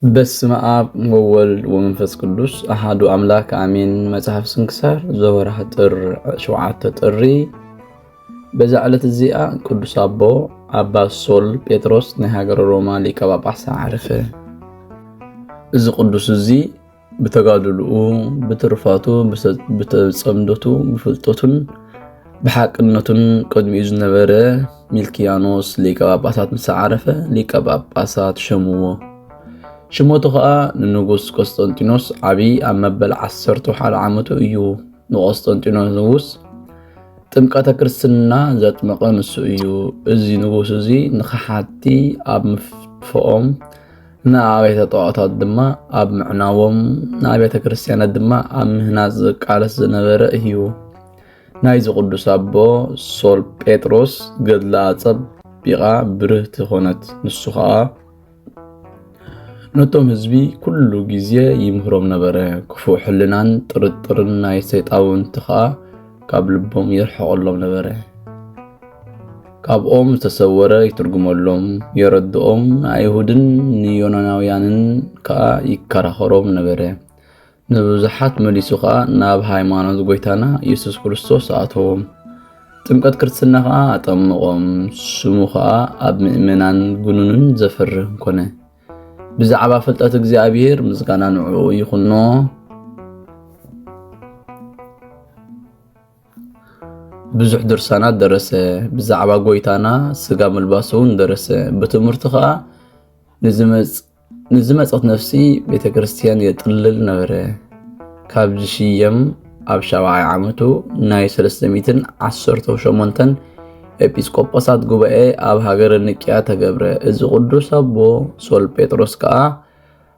በስመ ኣብ ወወልድ ወመንፈስ ቅዱስ ኣሃዱ ኣምላክ ኣሜን። መጽሓፍ ስንክሳር ዘወርሃ ጥር ሸውዓተ ጥሪ። በዛ ዕለት እዚኣ ቅዱስ ኣቦ ኣባ ሶል ጴጥሮስ ናይ ሃገረ ሮማ ሊቀ ጳጳስ ዓረፈ። እዚ ቅዱስ እዚ ብተጋድልኡ፣ ብትሩፋቱ፣ ብሰ-፣ ብተጸምዶቱ፣ ብፍልጠቱን ብሓቅነቱን ቅድሚኡ ዝነበረ ሚልኪያኖስ ሊቀ ጳጳሳት ምስ ዓረፈ ሊቀ ጳጳሳት ሸምዎ። ሽመቱ ኸኣ ንንጉስ ቆስጠንጢኖስ ዓቢ ኣብ መበል ዓሰርተ ሓደ ዓመቱ እዩ። ንቆስጠንጢኖስ ንጉስ ጥምቀተ ክርስትና ዘጥመቐ ንሱ እዩ። እዚ ንጉስ እዚ ንኸሓድቲ ኣብ ምፍትፎኦም፣ ንኣብያተ ጣዖታት ድማ ኣብ ምዕናዎም፣ ንኣብያተ ክርስቲያናት ድማ ኣብ ምህናጽ ዝቃለስ ዝነበረ እዩ። ናይዚ ቅዱስ ኣቦ ሶል ጴጥሮስ ገድላ ኣጸቢቓ ብርህቲ ኾነት። ንሱ ኸኣ ነቶም ህዝቢ ኩሉ ግዜ ይምህሮም ነበረ። ክፉእ ሕልናን ጥርጥርን ናይ ሰይጣውንቲ ኸኣ ካብ ልቦም የርሕቐሎም ነበረ። ካብኦም ዝተሰወረ ይትርጉመሎም፣ የረድኦም፣ ንኣይሁድን ንዮናናውያንን ከኣ ይከራኸሮም ነበረ። ንብዙሓት መሊሱ ኸኣ ናብ ሃይማኖት ጐይታና የሱስ ክርስቶስ ኣእተዎም። ጥምቀት ክርስትና ኸኣ ኣጠምቖም። ስሙ ኸኣ ኣብ ምእመናን ግኑንን ዘፍርህን ኮነ። ብዛዕባ ፍልጠት እግዚኣብሔር ምስጋና ንዕኡ ይኹኖ። ብዙሕ ድርሳናት ደረሰ። ብዛዕባ ጐይታና ስጋ ምልባሱ እውን ደረሰ። ብትምህርቱ ኸኣ ንዝመጽ-፣ ንዝመጸት ነፍሲ ቤተ ክርስቲያን የጥልል ነበረ። ካብ ዝሽየም ኣብ ሻብዓይ ዓመቱ ናይ ሰለስተ ሚእትን ዓሰርተ ሸሞንተን ኤጲስቆጶሳት ጉባኤ ኣብ ሃገረ ንቅያ ተገብረ። እዚ ቅዱስ ኣቦ ሶል ጴጥሮስ ከኣ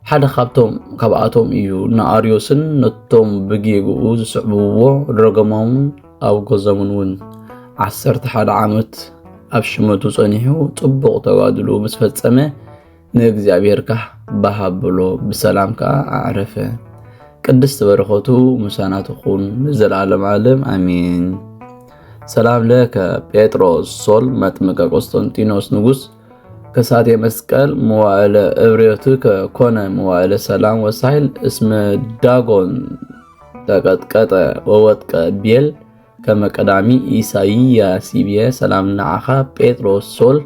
ሓደ ካብቶም፣ ካብኣቶም እዩ። ንኣርዮስን ነቶም ብጌግኡ ዝስዕብዎ ረገሞም ኣውገዞምን እውን። ዓሰርተ ሓደ ዓመት ኣብ ሽመቱ ጸኒሑ ጽቡቕ ተጋድሎ ምስ ፈጸመ ንእግዚኣብሔር ካህ ባህ ኣብሎ፣ ብሰላም ከኣ ኣዕረፈ። ቅድስቲ በረኸቱ ምሳና ትኹን ንዘለዓለም ዓለም ኣሜን። ሰላም ለከ ጴጥሮስ ሶል መጥምቀ ቆስጠንጢኖስ ንጉስ ከሳቴ መስቀል መዋዕለ እብርዮትከ ኮነ መዋዕለ ሰላም ወሳይል እስመ ዳጎን ተቀጥቀጠ ወወጥቀ ቤል ከመ ቀዳሚ ኢሳይያስ ይብየ። ሰላም ንዓኻ ጴጥሮስ ሶል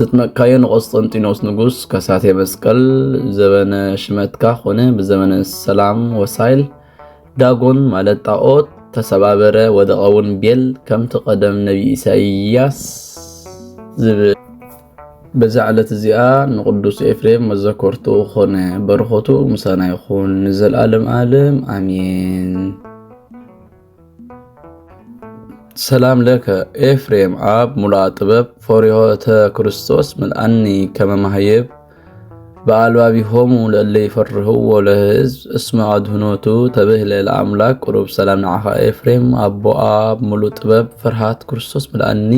ዘጥመቅካዮ ንቆስጠንጢኖስ ንጉስ ከሳቴ መስቀል ዘበነ ሽመትካ ኮነ ብዘበነ ሰላም ወሳይል ዳጎን ማለት ጣዖት ተሰባበረ ወደቐ እውን ቤል ከምቲ ቀደም ነቢ ኢሳይያስ ዝብል። በዛ ዕለት እዚኣ ንቅዱስ ኤፍሬም መዘከርቱ ኾነ። በረኸቱ ምሳና ይኹን ንዘለዓለም ዓለም ኣሜን። ሰላም ለከ ኤፍሬም ኣብ ሙሉኣ ጥበብ ፈሪሆተ ክርስቶስ ምልኣኒ ከመ ማህየብ በአልባቢሆሙ ለእለ ይፈርህዎ ለህዝብ እስመ አድህኖቱ ተብህለ ለአምላክ ቅሩብ። ሰላም ንዓኻ ኤፍሬም ኣቦ ኣብ ሙሉእ ጥበብ ፍርሃት ክርስቶስ ምልኣኒ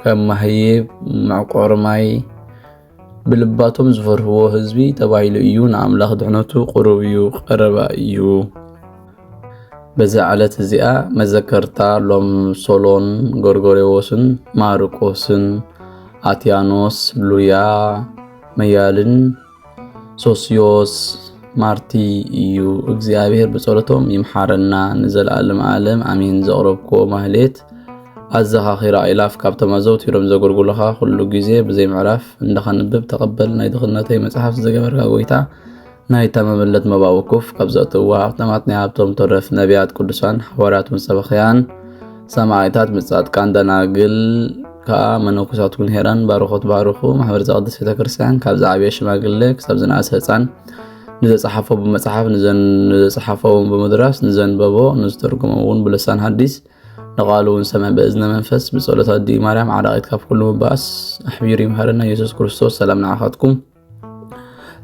ከም ማህይብ መዕቆሪ ማይ ብልባቶም ዝፈርህዎ ህዝቢ ተባሂሉ እዩ። ንኣምላኽ ድሕነቱ ቅሩብ እዩ፣ ቀረባ እዩ። በዛ ዕለት እዚኣ መዘከርታ ሎም ሶሎን ጎርጎርዮስን ማርቆስን ኣትያኖስ ሉያ መያልን ሶስዮስ ማርቲ እዩ። እግዚኣብሔር ብጸሎቶም ይምሓረና ንዘለዓለም ዓለም ኣሜን። ዘቕረብክዎ ማህሌት ኣዘኻኺራ ኢላፍ ካብቶም ኣዘውቲሮም ዘገልግሉኻ ኩሉ ግዜ ብዘይ ምዕራፍ እንዳኸንብብ ተቐበል። ናይ ድኽነተይ መጽሓፍ ዝገበርካ ጎይታ ናይታ መበለት መባእ ውኩፍ ካብ ዘእትውዋ ሃብታማት ናይ ሃብቶም ተረፍ ነቢያት፣ ቅዱሳን፣ ሓዋርያት፣ መሰበኽያን፣ ሰማዕታት፣ ምስ ጻድቃን፣ ደናግል ከኣ መነኮሳት ኩን ሄራን ባርኾት ባርኹ። ማሕበር ዘቅድስ ቤተ ክርስቲያን ካብ ዝዓበየ ሽማግለ ክሳብ ዝነኣሰ ህፃን ንዘጸሓፎ ብመጽሓፍ ንዘን-፣ ንዘጸሓፎ እውን ብምድራስ ንዘንበቦ ንዝተርጎሞ እውን ብልሳን ሐዲስ ንቃሉ እውን ሰምዕ በእዝነ መንፈስ ብጸሎት ኣዲኡ ማርያም ዓዳቒት ካብ ኩሉ ምባእስ ኣሕቢሩ ይምሃረና። ኢየሱስ ክርስቶስ ሰላም ንዓኻትኩም።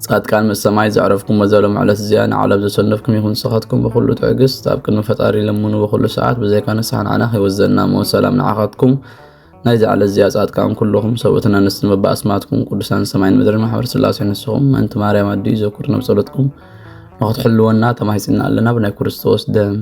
ጻድቃን ምስ ሰማይ ዘዕረፍኩም በዛ ሎም ዕለት እዚኣ ንዓለም ዘሰነፍኩም ይኹን። ንስኻትኩም ብኹሉ ትዕግስት ኣብ ቅድሚ ፈጣሪ ለምኑ፣ ብኹሉ ሰዓት ብዘይካ ንስሓ ንዓና ከይወዘና እሞ ሰላም ንዓኻትኩም። ናይዚ ዕለት እዚኣ ጻድቃን ኩልኹም ሰብኡትን ኣንስትን በብኣስማትኩም ቅዱሳን ሰማይን ምድርን ማሕበር ስላሴ ንስኹም ምእንቲ ማርያም ኣዲኡ ዘኩርና ብጸሎትኩም ንኽትሕልወና ተማሂጽና ኣለና ብናይ ክርስቶስ ደም።